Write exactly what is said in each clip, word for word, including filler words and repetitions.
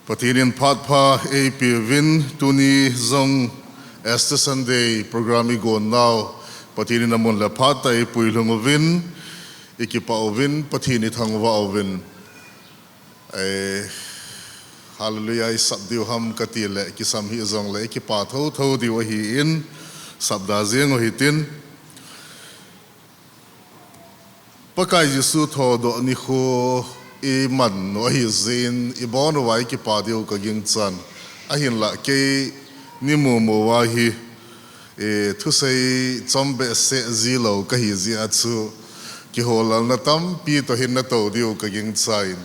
Pathen in phat pha eipeuvin, tuni jong Easter Sunday program igon nau Pathen in amun le phat tah a eipui lhung uvin, ikipah uvin, Pathen ithangvah uvin. Eh, Hallelujah isap diu ham kati le, kisam hih jongle ikipah thotho diu ahin, sapda jeng u hitin. Pakai Jesu thodoh nikho iman u ahi jeh in, ibon uva ikipah diu kagingchan. Ahinlah kei neimu mu uva hi, eh, thusei chom behseh jilou kahi jeh a chu, kiholalna tampi toh hin natou diu kagingchan.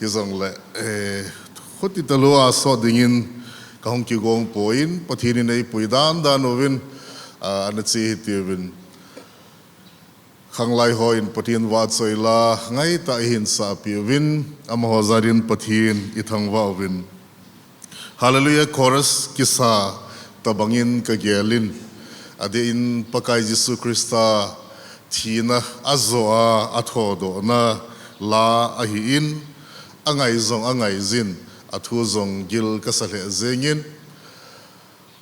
Hijongle, eh, khuti talou a sot dingin kahung kigong poi, Pathen in eipui dan dan uvin, ah, ana che hitiuvin. Khanglai hon Pathen vahchoi la ngaitah a eihin sahpeh uvin, amaho jal in Pathen ithangvah uvin. Hallelujah chorus kisa tabang in kagel in, adeh in Pakai Jesu Christa thina ajo a, athodohna la ahin, angai jong angai jin, athu jong gil kasa lheh jeng in,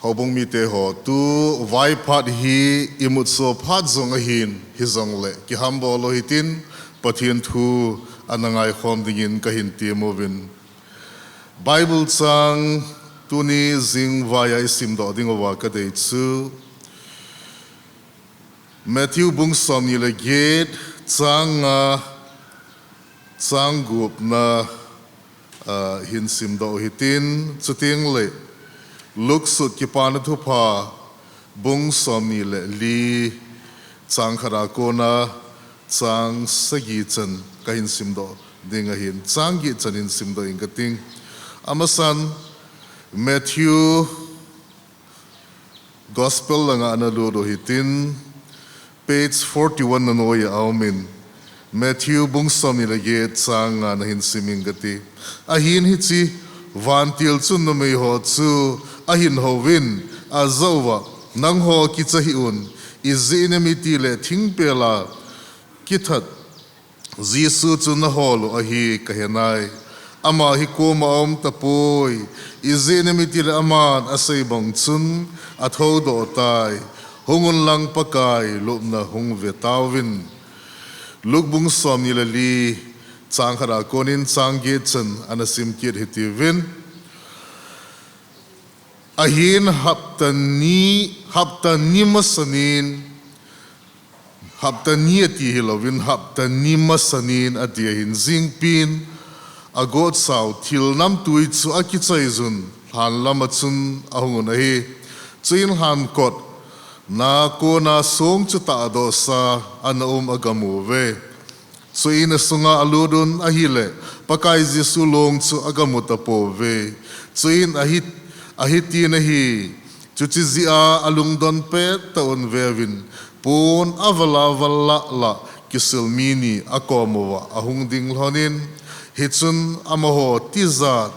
houbung mite ho, tuvai phat hi imutso phat jong ahin, hijongle kihambol u hitin, Pathen thu ana ngaikhom dingin kahin temuvin. Bible chang tuni jingvai a isimdoh diuva kadei chu Matthew bung somni le get, chang nga, chang gupna, ah, hin simdoh u hitin, chuteng le Luke sut Kipana Thupha bung somni le li, chang khat a kona chang sagi chan kahin simdoh ding ahin, chang get chan hin simdoh inge kati. Amasan, Matthew Gospel langa nalut u hitin, page forty-one na noiya aumin, Matthew bung somni le get chang nga nahin sim inge kati. Ahin hiche vantil chun numei ho chu ahin houvin, ajah uva, nangho kicha hih un, ijeh inem itile thingpel a kithat Jesu chu nahol u ahi kahenai. Ama hi koma aum tapoi. Ijeh inem itile aman asei bang chun athoudoh tai. Hung unlang Pakai lupna hung ve tauvin. Luke bung somni le li, chang khat a konin chang get chan ana sim kit hitiuvin. Ahin hapta ni, hapta ni masanin, hapta ni ati hilouvin, hapta ni masanin ati ahin, jingpin agotsau thil namtui chu akichoi jun, lhan lama chun ahung un ahi. Chuin lhan kot na kona song chu tahdohsa ana um agamu uve. Chuin asunga alut un ahile, Pakai Jesu long chu agamu tapouve. Chuin ahi, ahitin ahi, chuche jeh a alungdon pettah un, veuvin, pon aval a val lah lah kisil mi ni akom uva ahung ding lhonin, hichun amaho tijat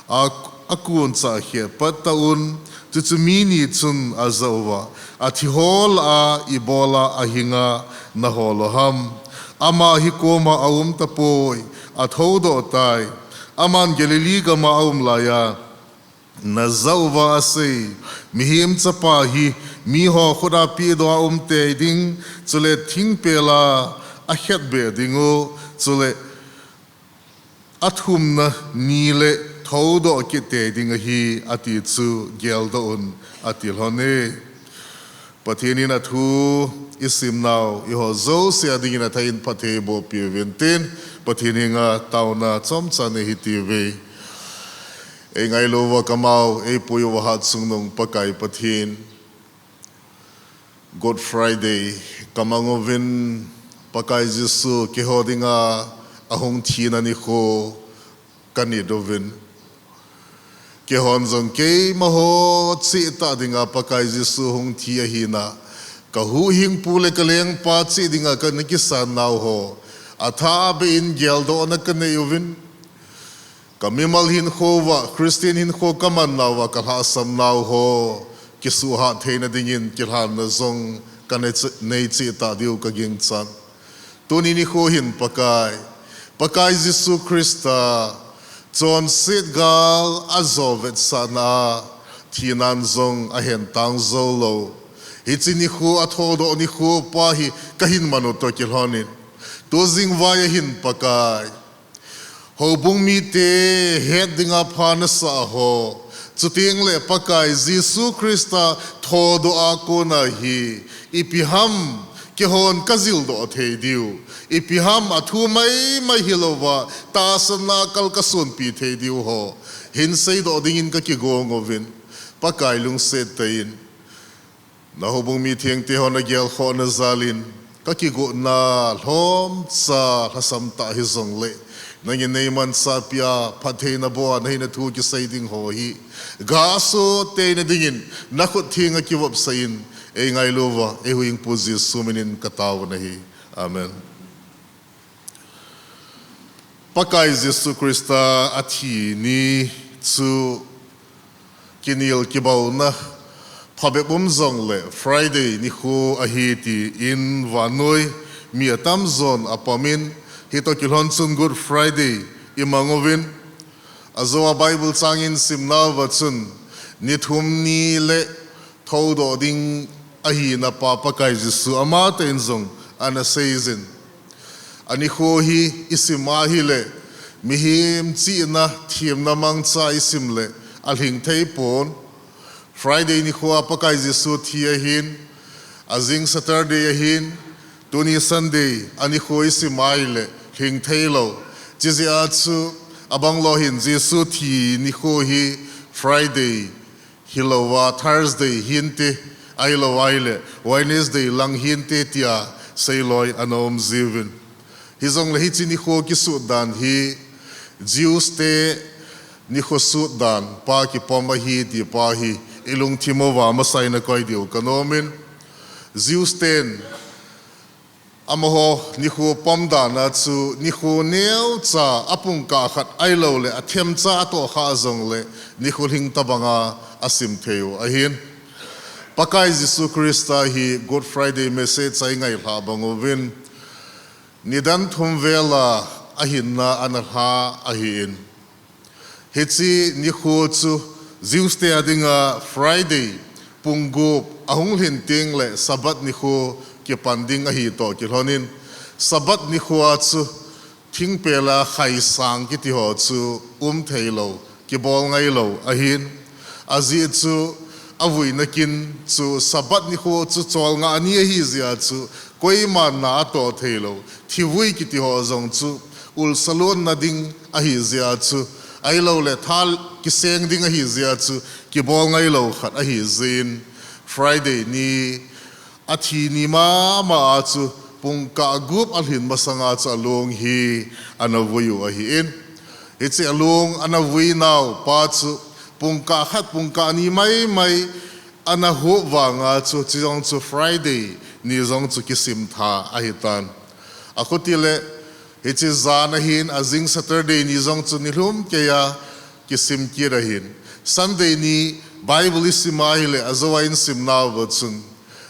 a, akoncha khe pettah un, chuche mi ni chun ajah uva, athi ho lah a ibola ahinga nahol u ham? Ama hi koma aum tapoi, athoudoh tai. Aman Galilee gama aum laiya, najah uva asei, Mihem Chapa hi miho khut a pehdoh a um tei ding, chule thingpel a akhetbeh ding u, chule athumna ni le thoudoh kit tei ding ahi, ati chu geldoh un, ati lhon e. Pathen in athu isim nau, eiho jouse a dingin athah in phatthei eiboh peh uvin tin, Pathen henga taona chomcha nei hitiuve. Eingailu uva kamau, eipui uva hatchungnung Pakai Pathen, Good Friday kamang uvin, Pakai Jesu keiho dinga ahung thina nikho kanit uvin, keihon jong keimaho chehtah dinga Pakai Jesu hung thi ahina, kahuhhingpu le kalengpa cheh dinga kana kisan nau ho, athahbeh in geldohna kanei uvin, kamimal hinkho uva, Christian hinkho kaman nauva kalhahsam nau ho kisuhhat theina dingin kilhanna jong kanei chehtah diu kagingchan. Tuni nikho hin Pakai, Pakai Jesu Christa Chonset gal ajo vetsahna a thinan jong ahen tang jou lou. Hiche nikho, athodoh nikho pa hi kahin man u toh kilhonin, tujing vai a hin Pakai, houbung mite het dinga pha nasah ho, chuteng le Pakai Jesu Christa thodoh a kona hi ipi ham keihon kajildoh thei diu, ipi ham athu maimai hilouva tahsanna kal kasonpi thei diu ho hin seidoh dingin kakigong uvin, Pakai lungset tah in, na houbung mi thengte hon nagelkhohna jal in, kakigotna lhomcha lhasam tah hijongle, nangin neimanchahpia phattheina boh a nahin thu kisei ding ho hi gasot teina dingin nakhut thenga kivopsah in, eingailu uva eihuhhingpu Jesu minin kataovin ahi. Amen. Pakai Jesu Christa athi ni chu kinel kibaona phabep um jongle Friday nikho ahi tin vannoi mi atamjon apomin, hitoh kilhon chun Good Friday imang uvin, ajou a Bible chang isimnauva chun, ni thum ni le thodoh ding ahina pa Pakai Jesu amatah in jong ana seijin. Anikho hi isim ahile, mihem chihna themna mangcha isim le alhing theipon. Friday nikho a Pakai Jesu thi ahin, ajing Saturday ahin, tuni Sunday anikho isim ahile lhing theilou. Chijeh a chu, abanglou hin Jesu thi nikho hi Friday hilouva Thursday hinte, ahilou ahile Wednesday lang hinte tia seiloi ana um jiuvin. Hijongle hiche nikho kisut dan hi Jews te nikho sut dan pa kipom ahi ti pa hi ilungthim uva masa in nakoi diu kanomin, Jews ten amaho nikho pom dan a chu nikho neocha apungkah khat ahiloule athemcha atohkhah jongle nikho lhing tobanga asim thei u ahin. Pakai Jesu Christa hi Good Friday message a ingailhah bang uvin, nidan thum vel a ahinna ana lha ahin. Hiche nikho chu Jews te a dinga Friday pung gup ahung lhin tengle Sabbath nikho kipan ding ahi toh kilhonin, Sabbath nikho a chu thingpel a khaisang kiti ho chu um theilou, kibol ngailou ahin. Ajeh chu avuina kin chu Sabbath nikho chu cholngah ni ahijeh a chu koiman na atoh theilou, thivui kiti ho jong chu ulsa lonna ding ahijeh a chu, ahiloule tha kiseng ding ahijeh a chu kibol ngailou khat ahijeh in, Friday ni athi ni mama a chu pungkah gup alhin masanga chu along hi ana vui u ahin. Hiche along ana vuinau pa chu pungkah khat pungkah ni maimai ana hup vanga chu, chujong chu Friday ni jong chu kisim tha ahitan. Akhutile, hiche jan ahin, ajing Saturday ni jong chu nilhum keiya kisim kit ahin. Sunday ni Bible isim ahile ajou a isimnauva chun,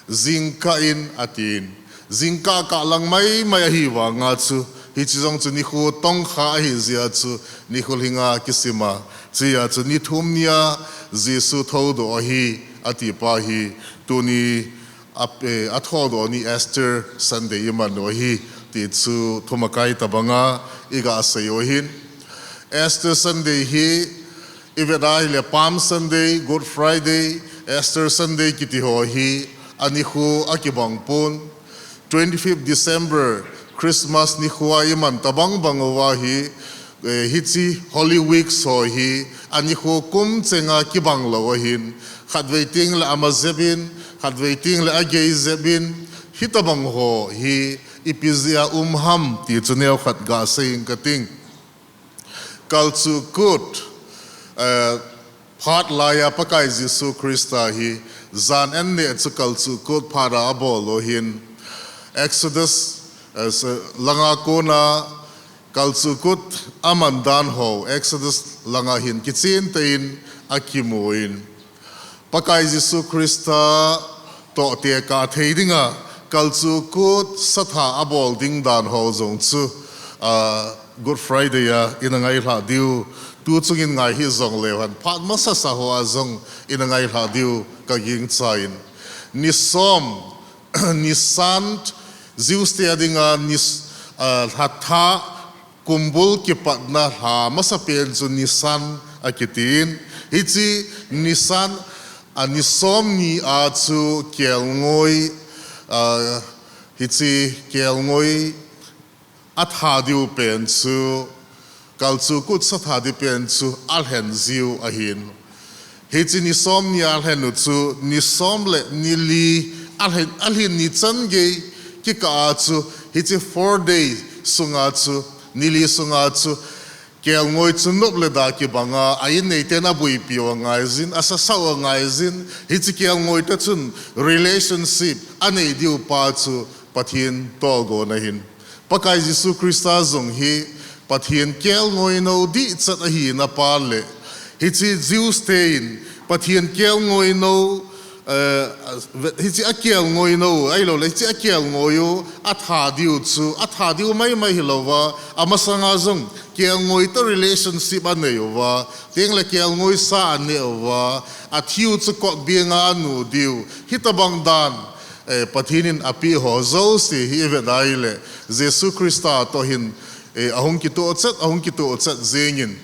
jingkah in atin, jingkah kah lang maimai ahi vanga chu, hiche jong chu nikho tongkha ahijeh a chu nikho lhinga kisima, chujeh a chu ni thum nia Jesu thoudoh ahi ati pa hi, tuni a, eh, athoudoh ni Easter Sunday iman u ahi ti chu thumakai tobanga igasei u ahin. Easter Sunday hi ivet ahile Palm Sunday, Good Friday, Easter Sunday kiti ho hi anikho akibang pon. Twenty-fifth December, Christmas nikho a iman tobang bang uva hi, eh, hiche Holy Weeks ho hi anikho kum chenga kibang lou ahin, khatvei tengle ama jep in, khatvei tengle agei jep in, hitobang ho hi ipi jeh a um ham ti chu neokhat gasei inge kating. Kalchuh kut, eh, phat laiya Pakai Jesu Christa hi jan an neh chu kalchuh kut phat a abol u ahin, Exodus, eh, langa kona kalchuh kut aman dan ho Exodus langa hin kichen tah in akimun, Pakai Jesu Christa toh tekah thei dinga kalchuh kut satha abol ding dan ho jong chu, ah, Good Friday a ina ngailhah diu Tu chungin ngai hih jongleu hen, phat masasa hoa jong ina ngailhah diu kagingchan. Nisom, Nisan, Jews te adinga Nis-, ah, lha thah, kumbul kipatna lha masapen chu Nisan akitin. Hiche Nisan, ah, nisom ni a chu kelngoi, ah, hiche kelngoi atha diu pen chu, kalchuh kut satha diu pen chu alhen jiu ahin. Hiche nisom ni alhen u chu, nisom le nili alhen, alhin ni changei kikah a chu, hiche four day sunga chu, nili sunga chu, kelngoi chu nop le da kibanga, a inneiten abuipiu angaijin, asasau angaijin, hiche kelngoi te chun relationship anei diu pa chu Pathen tohgon ahin. Pakai Jesu Christa jong hi Pathen kelngoi nou dihchet ahina pa le, hiche Jews tein Pathen kelngoi nou, eh, hiche akelngoi nou, ahilouleh hiche akelngoi u atha diu chu, atha diu maimai hilouva, amasanga jong kelngoi toh relationship anei uva, tengle kelngoi sa aneh uva, athi u chu kot benga anu diu, hitobang dan, eh, Pathen in apeh ho jouse hi ivet a ahile, Jesu Christa toh hin, eh, ahung kitoh chet, ahung kitoh chet jengin.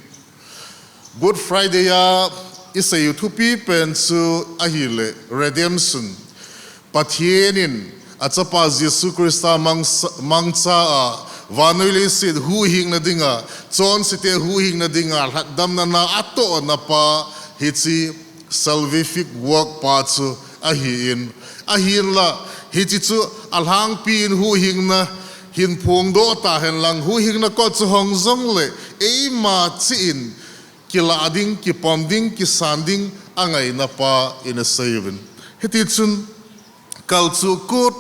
Good Friday a isei u thupi pen chu ahile redemption. Pathen in achapa Jesu Christa mangsa-, mangcha a, vannoi leiset huhhingna dinga, chonsete huhhingna dinga, lhatdamna na atohna pa, hiche salvific work pa chu ahin. Ahinla, hiche chu alhangpi in huhhingna hin phongdoh tahen lang, huhhingna kot chu hong jongle, eima cheh in kilah ding, kipom ding, kisan ding angaina pa in asei uvin. Hitichun, kalchuh kut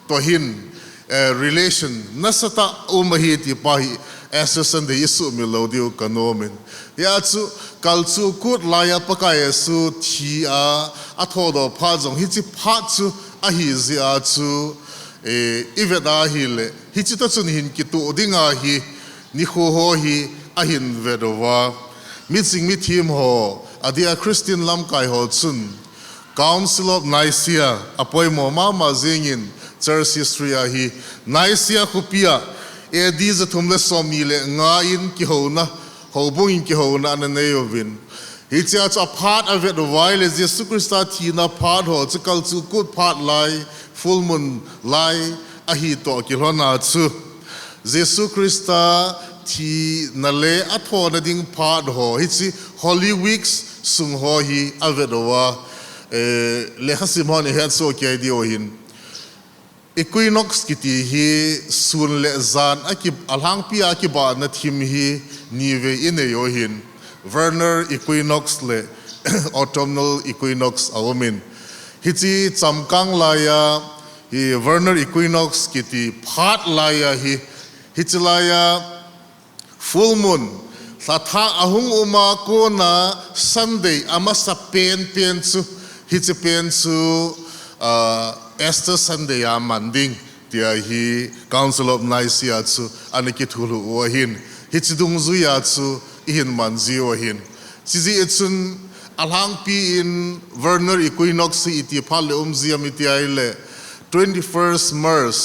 toh hin, eh, relation nasatah um ahi ti pa hi Easter Sunday isuhmil lou diu kanomin. Hia chu kalchuh kut laiya Pakai Jesu thi a, athodoh phat jong hiche phat chu ahi jeh a chu, eh, ivet a ahile, hiche toh chun hin kitoh ding ahi, nikho ho hi ahin vet uva. Miching mithem ho, adeh a Christian lamkai ho chun, Council of Nicaea, apoimo mama jengin church history a hi, Nicaea khopi a, A D jathum le somni le nga in kihouna, houbung in kihouna ana nei uvin. Hichea chu aphat avet uva ahile Jesu Christa thina phat ho chu kalchuh kut phat lai, full moon lai ahi toh kilhon a chu, Jesu Christa thina le athona ding phat ho, hiche Holy Weeks sung ho hi avet uva, eh, lekhasim hon ihetsoh kei diu ahin. Equinox kiti hi sun le jan aki-, alhangpi a kibahna thim hi nivei inei u ahin. Vernal equinox le autumnal equinox aumin. Hiche chamkang laiya, hi vernal equinox kiti phat laiya hi, hiche laiya full moon, lhathah ahung uma kona Sunday amasa penpen chu, hiche pen chu, ah, Easter Sunday a man ding, tia hi Council of Nicaea chu ana kithulhuh u ahin, hiche dungjuia chu ihin man jiu ahin. Chujeh chun alhangpi in vernal equinox hi iti phat le um ji ham iti ahile, twenty-first March,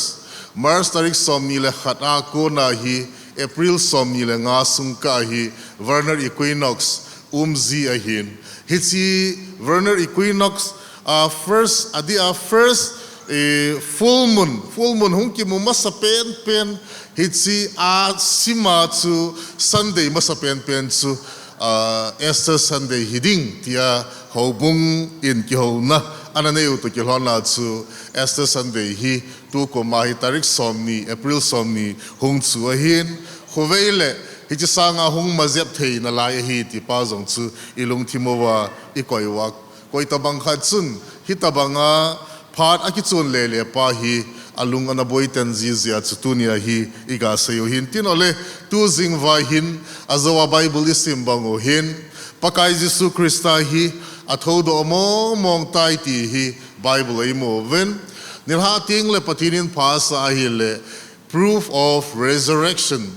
March tarik somni le khat a kona hi, April somni le nga sung kah hi, vernal equinox um ji ahin. Hiche vernal equinox, ah, first, adeh a first, eh, full moon, full moon hung kimu masa penpen, hiche a sima chu Sunday masa penpen chu, ah, Easter Sunday hiding, tia houbung in kihouna ana nei u toh kilhon a chu Easter Sunday hi tukum a hi tarik somni, April somni hung chu ahin, khovei le hiche sanga hung majep thei nalai ahi ti pa jong chu ilungthim uva ikoi uva. Koitobang khat chun, hitobanga phat akichon lele pa hi alung ana boiten jijia chu tunia hi iga sei u ahin. Tin ole, tu jingvai hin, ajou a Bible isim bang u hin, Pakai Jesu Christa hi athoudoh mongmong tai ti hi Bible a imu uvin. Nilhah tengle Pathen in pha asa ahile, proof of resurrection.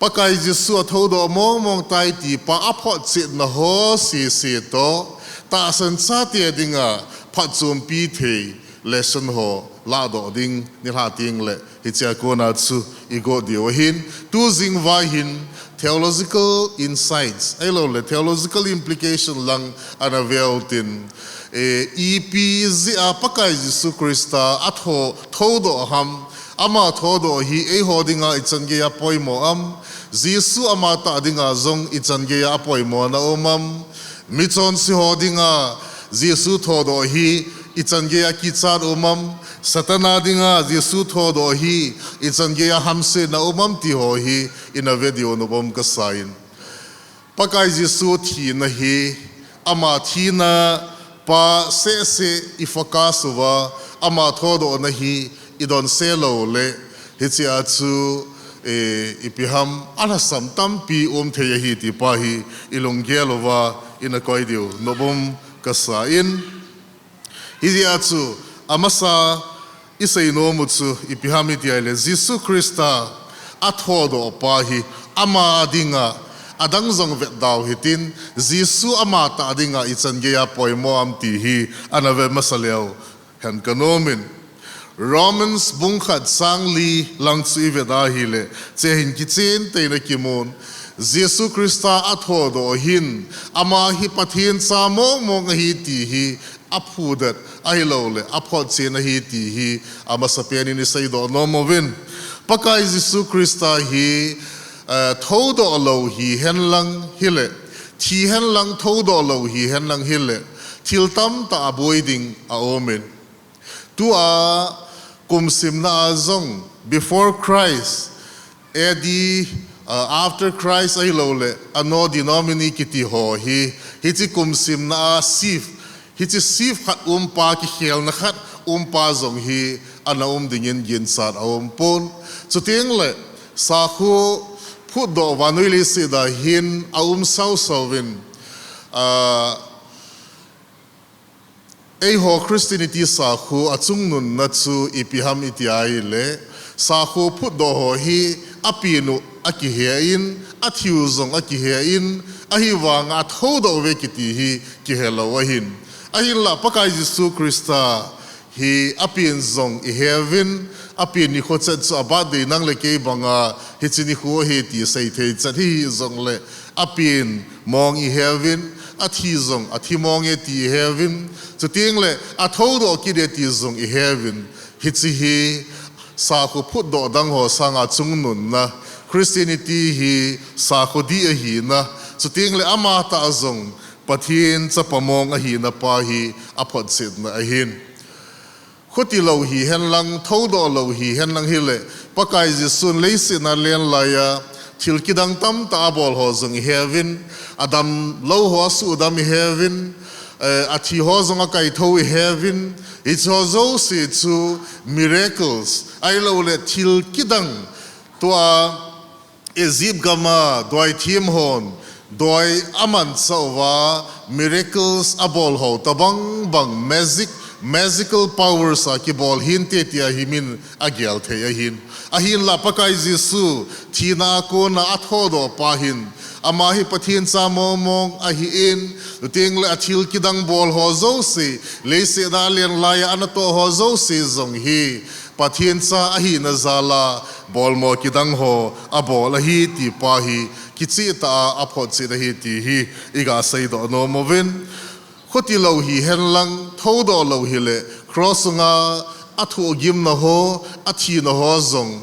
Pakai Jesu athoudoh mongmong tai tipa aphotchetna ho sese toh, tahsan chate dinga phatchompi thei lesson ho lahdoh ding nilhah tengle hichea kona chu igot diu ahin, tujing vai hin theological insights ahiloule theological implication lang ana veu tin, ipi jeh a Pakai Jesu Christa athou, thoudoh ham, ama thoudoh hi eiho dinga ichan geiya poimo am, Jesu ama tah dinga jong ichan geiya apoimona um am, michonse ho dinga Jesu thoudoh hi ichan geiya kichat um am, Satan a dinga Jesu thoudoh hi ichan geiya hamsetna um am ti ho hi ina ve diu nop um kasa in. Pakai Jesu thina hi, ama thina pa sehseh i focus uva, ama thoudohna hi idonse loule, hichea chu, eh, ipi ham alhasam tampi um thei ahi tipa hi ilunggel uva ina koi diu nop um kasa in. Hijeh a chu amasa isei nom u chu ipi ham iti ahile, Jesu Christa athoudoh pa hi ama dinga, adang jong vetda u hitin, Jesu ama tah dinga ichan geiya poimo am ti hi ana ve masa leu hen kanom in. Romans bung khat chang li lang chu ivet ahile, hiche hin kichen tah in akimun, Jesu Christa athoudoh hin, ama hi Pathen cha mongmong ahi ti hi aphudet ahiloule aphotchen ahi ti hi amasapen in iseidoh nom uvin. Pakai Jesu Christa hi, eh, thoudoh lou hihen lang hile, thi hen lang thoudoh lou hihen lang hile, thil tamtah aboi ding aum in. Tua kum simna a jong, before Christ, A D, uh, after Christ ahiloule, anno domini kiti ho hi, hiche kum simna a shift, hiche shift khat umpa, kikhelna khat umpa jong hi ana um dingin ginchat aumpon. Chutengle, sakhu phutdoh vannoi leiset a hin aum sausau vin, ah, eiho Christianity sakhu achungnunna chu ipi ham iti ahile, sakhu phutdoh ho hi apen u akihe in, athiu jong akihe in, ahivanga athoudoh uve kiti hi kihelou ahin. Ahinla Pakai Jesu Christa hi apen jong iheuvin, apen nikho chet chu a birthday nang le kei banga hiche nikho ahi ti seithei chet hih jongle, apen mong iheuvin, athi jong athi mong e ti iheuvin, chutengle athoudoh kit e ti jong iheuvin, hiche hi sakhu phutdoh dang ho sanga chungnunna, Christianity hi sakhu dih ahina, chutengle amatah jong Pathen chapa mong ahina pa hi aphotchetna ahin. Khuti lou hihen lang, thoudoh lou hihen lang hile, Pakai Jesun leiset a alen laiya thil kidang tamtah abol ho jong iheuvin, adamlou ho asuhdam iheuvin, eh, athi ho jong akaithou iheuvin, hiche ho jouse chu miracles ahiloule thil kidang, tua Egypt gam a doithem hon doi amanchah uva miracles abol ho tobang bang, magic, magical powers a kibol hinte tia hi min agel thei ahin. Ahinla Pakai Jesu thina a kona athoudoh pa hin, ama hi Pathen cha mongmong ahin, chutengle athil kidang bol ho jouse, leiset a alen laiya anatoh ho jouse jong hi Pathen cha ahina jal a bolmo kidang ho abol ahi tipa hi kichehtah a aphotchet ahi ti hi iga seidoh nom uvin. Khuti lou hihen lang, thoudoh lou hile, cross sunga athohgimna ho, athina ho jong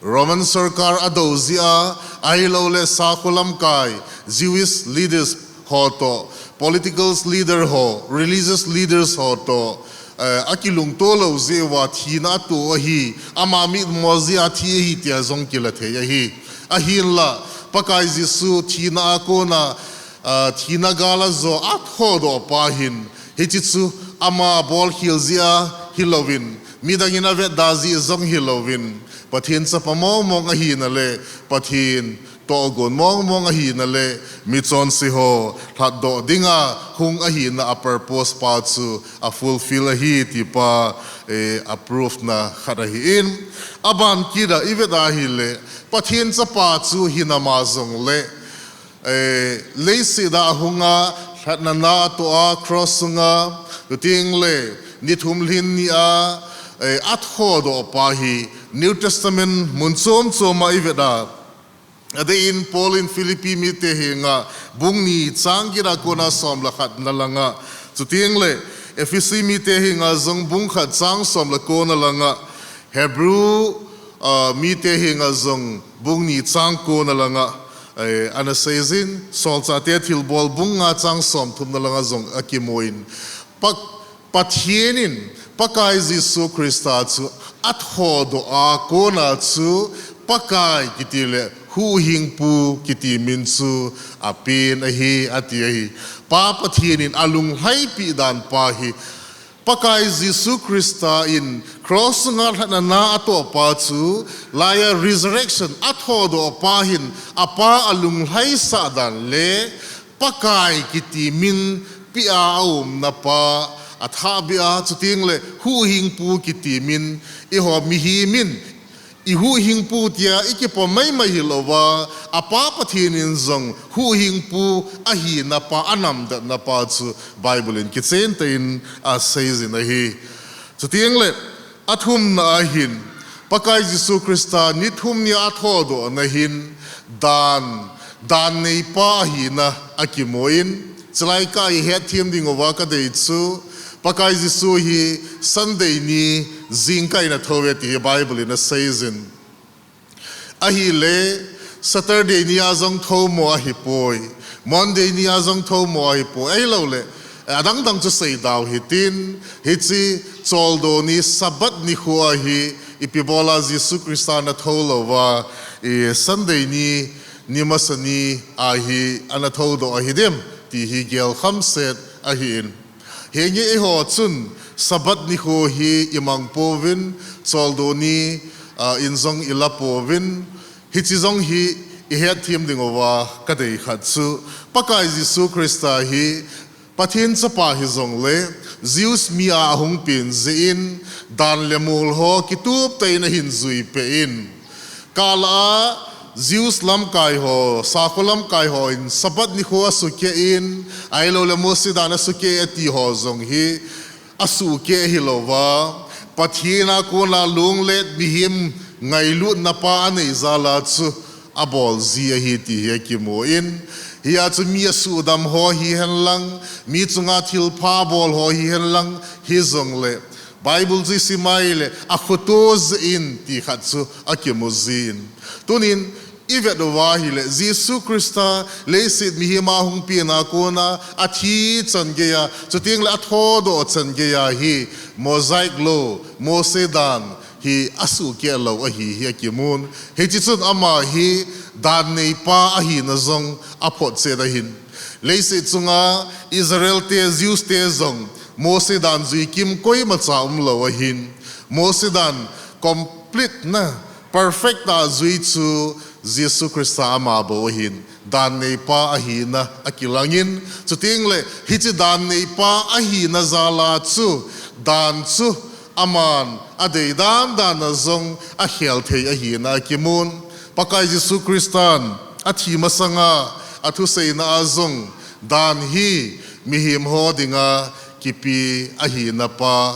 Roman sorkar adou jeh a, ahiloule sakhu lamkai, Jewish leaders ho toh, political leader ho, religious leaders ho toh, eh, akilungto lou jeh uva thina ato ahi, ama mitmo jeh a thi ahi tia jong kila thei ahi. Ahinla, Pakai Jesu thina a kona, ah, thina gal a jo athoudoh pa hin, hiche chu ama bolkhel jeh a hilouvin, midang in avetda jeh jong hilouvin, Pathen chapa mongmong ahina le Pathen tohgon mongmong ahina le michonse ho lhatdoh dinga hung ahina a purpose pa chu a fulfill ahi ti pa, eh, a proof na khat ahin. Aban kit a i vet ahile, Pathen chapa chu hinama jongle, eh, leiset a hunga lhatna na a toh a cross sunga, chuteng le ni thum lhin ni a, eh, a thodoh pa hi New Testament mun chom chom a i vet a, adeh in Paul in Philippi mite henga bung ni chang get a kona som le khat na langa, chuteng le Ephesi mite henga jong bung khat chang som le ko na langa, Hebrew, ah, mite henga jong bung ni chang ko na langa, eh, ana seijin, Solchahte Thilbol bung nga chang som thum na langa jong akimun. Pa-, Pathen in Pakai Jesu Christa chu a thodoh a kona chu Pakai kiti le Huhhingpu kiti min chu apen ahi, ati ahi. Pa Pathen in alunglhaipi dan pa hi Pakai Jesu Christa in cross sunga lhatna na a toh pa chu, laia resurrection a thodoh pa hin a Pa alunglhaisah dan le Pakai kiti min pia a umna pa a thahbeh a, chuteng le Huhhingpu kiti min, eiho mihem in i Huhhingpu tia i kipom maimai hilouva, a Pa Pathen in jong Huhhingpu ahina pa, a namdetna pa chu Bible in kichen tah in a seijin ahi. Chuteng le a thumna ahin, Pakai Jesu Christa ni thum ni a thodohna hin dan, dan neipa ahina akimun, chulai kah i hetthem diuva ka dei chu, Pakai Jesu hi Sunday ni jingkah in a thou e ti hi Bible in a seijin. Ahile, Saturday ni a jong thou mo ahipoi, Monday ni a jong thou mo ahipoi, ahilouleh, eh, adang dang chu seidau hitin, hiche choldo ni Sabbath nikho ahi, ipi bola Jesu Christa ana thou louva, eh, Sunday ni, ni masa ni ahi, ana thoudoh ahi dem, ti hi gelkham set ahin. Henge eiho chun Sabbath nikho hi i mang pouvin, choldo ni, ah, in jong i la pouvin, hiche jong hi i hetthem diuva ka dei khat chu, Pakai Jesu Christa hi Pathen chapa hijongle, Jews mi a ahung pen jeh in, dan le mol ho kitup tah in ahin jui peh in, kala a Jews lamkai ho, sakho lamkai ho in Sabbath nikho asukeh in, ahilouleh Mose dan asukeh ati ho jong hi, asukeh hilouva, Pathen a kona lunglet mihem ngailutna pa anei jal a chu abol ji ahi ti hi akimun, hia chu mi asuhdam ho hihen lang, mi chunga thilpha abol ho hihen lang, hijongle Bible chu i sim a ahile akhoto jeh in ti khat chu akimu jin. Tunin i vet uva ahile, Jesu Christa leiset mihem a hung pen a kona athi chan geiya, chuteng le a thodoh chan geiya hi Mosaic Law, Mose dan hi asukeh lou ahi hi akimun. Hiche chun ama hi dan neipa ahina jong aphotchet ahin. Leiset chunga Israel te, Jews te jong Mose dan jui kim koimacha umlou ahin. Mose dan complete na, perfect a jui chu Jesu Christa ama bou ahin. Dan neipa ahina akilangin, chuteng le hiche dan neipa ahina jal a chu, dan chu aman adei dan dan a jong akhel thei ahina akimun. Pakai Jesu Christan athi masanga athuseina a jong dan hi mihem ho dinga kipe ahina pa,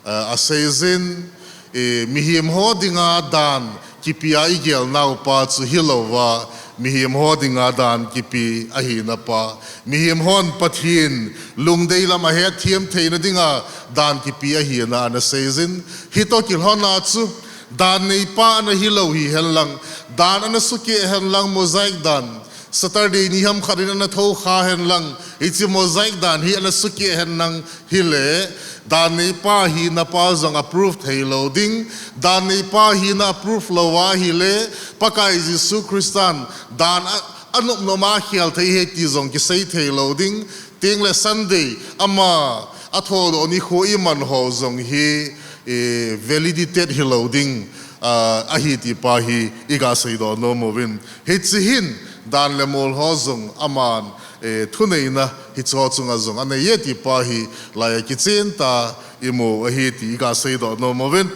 eh, aseijin, eh, mihem ho dinga dan kipe a i gelnau pa chu hilouva, mihem ho dinga dan kipe ahina pa, mihem hon Pathen lungdei lam ahetthem theina dinga dan kipe ahina ana seijin, hitoh kilhon a chu dan neipa ana hilou hihen lang, dan ana sukeh hen lang, Mosaic dan, Saturday ni ham khat in ana thou kha hen lang, hiche Mosaic dan hi ana sukeh hen lang hile, dan neipa hina pa jong approve thei lou ding, dan neipa hina approve lou ahile, Pakai Jesu Christan dan a, anop nop a khel thei ahi ti jong kisei thei lou ding, chuteng le Sunday ama athodoh nikho i man ho jong hi, eh, validated hilou ding, ah, ahi ti pa hi i ga seidoh nom uvin. Hiche hin dan le mol ho jong aman, eh, thuneina hiche ho chunga jong anei e ti pa hi laiya kichen tah a i mu ahi ti i ga seidoh nom uvin.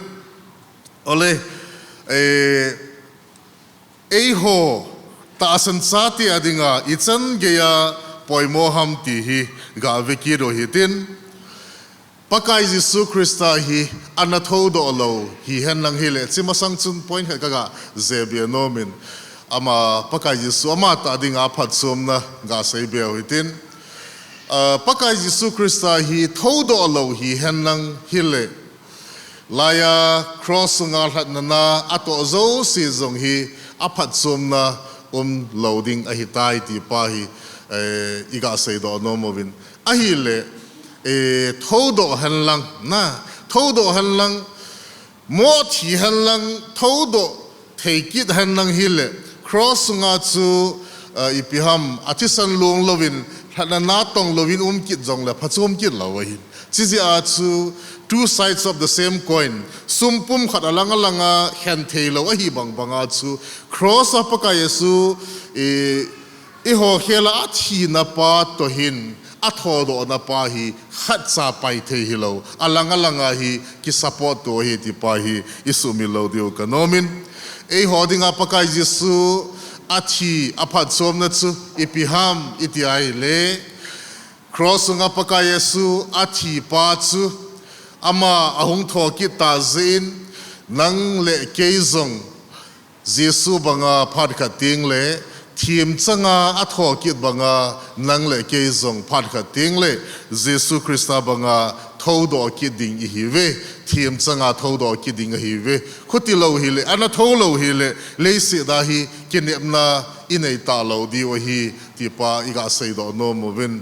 Ole, eh, eiho tahsan chate a dinga ichan geiya poimo ham ti hi ga ve kit u hitin. Pakai Jesu Christa hi ana thoudoh lou hihen lang hile, hiche masang chun point khat ka ga jih be nom in, ama Pakai Jesu ama tah dinga phatchomna ga sei be u hitin. Ah, Pakai Jesu Christa hi thoudoh lou hihen lang hile, laiya cross sunga lhatna na atoh jouse jong hi aphatchomna um lou ding ahitai ti pa hi, eh, i ga seidoh nom uvin. Ahile, eh, thoudoh hen lang, na, thoudoh hen lang, mo thi hen lang, thoudoh thei kit hen lang hile, cross sunga chu, eh, ipi ham, athisan long louvin, lhatna na tong louvin um kit jongle, phachom kit lou ahin. Chijeh a chu, two sides of the same coin, sum pum khat alang alanga khen thei lou ahi bang banga chu, cross a Pakai Jesu, eh, eiho khela athina pa toh hin, athoudohna pa hi khatcha pai thei hilou, alang alanga hi kisupport to ahi ti pa hi i sumil lou diu ka nom in. Eiho dinga Pakai Jesu athi aphatchomna chu ipi ham i ti ahile, cross sunga Pakai Jesu athi pa chu ama ahung thou kit tah jeh in, nang le kei jong Jesu banga phat khat tengle, themchanga athou kit banga nang le kei jong phat khat tengle, Jesu Christa banga thoudoh kit ding ihiuve, themchanga thoudoh kit ding ahiuve. Khuti lou hile, ana thou lou hile, leiset a hi kinepna i nei talou diu ahi, ti pa i ga seidoh nom uvin.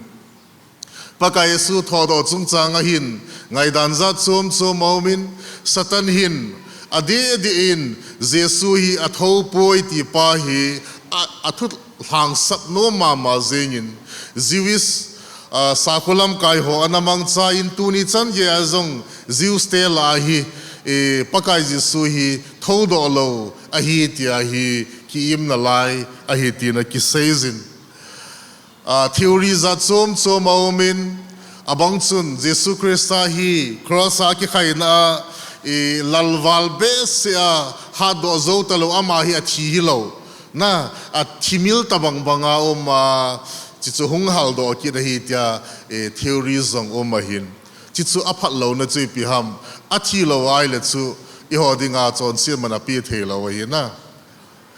Pakai Jesu thoudoh chungchang a hin, ngaidan jat chom chom aumin, Satan hin, adeh deh in, Jesu hi athou poi ti pa hi, a, athu lhangsap nom mama jengin, Jewish, ah, sakholam kai ho ana mangcha in tuni chan geiya jong Jews te lah a hi, eh, Pakai Jesu hi thoudoh lou ahi tia hi ki-im nalai ahi tina kisei jin. Ah, theory jat chom chom aumin, abang chun Jesu Christa hi cross a kikhaina a, eh, lalval behseh a hatdoh jou talou ama hi athi hilou. Na, athimil tabang banga um a, chuchu hung haldoh kit ahi tia, eh, theory jong um ahin. Chuchu aphat louna chu ipi ham, athi lou ahile chu, eiho dinga chonset man ape thei lou ahi na.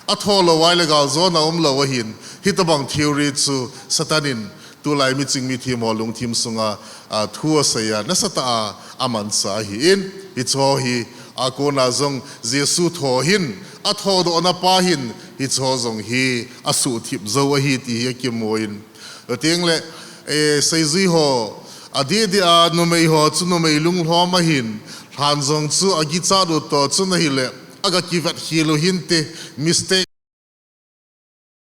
Athou lou ahile galjona um lou ahin, hitabang theory chu Satan in tulai miching mithem ho lungthim sunga, a, thu asei a, nasatah a, amanchah ahin, hiche ho hi, akona jong Jesu thou hin, athoudohna pa hin, hiche ho jong hi, asuhthip jou ahi ti hi akimun. Chutengle, eh, seijui ho, adeh deh a numei ho chu numei lunglhom ahin, lhan jong chu akichat u toh chun ahile, aga kivet khel u hinte, mistake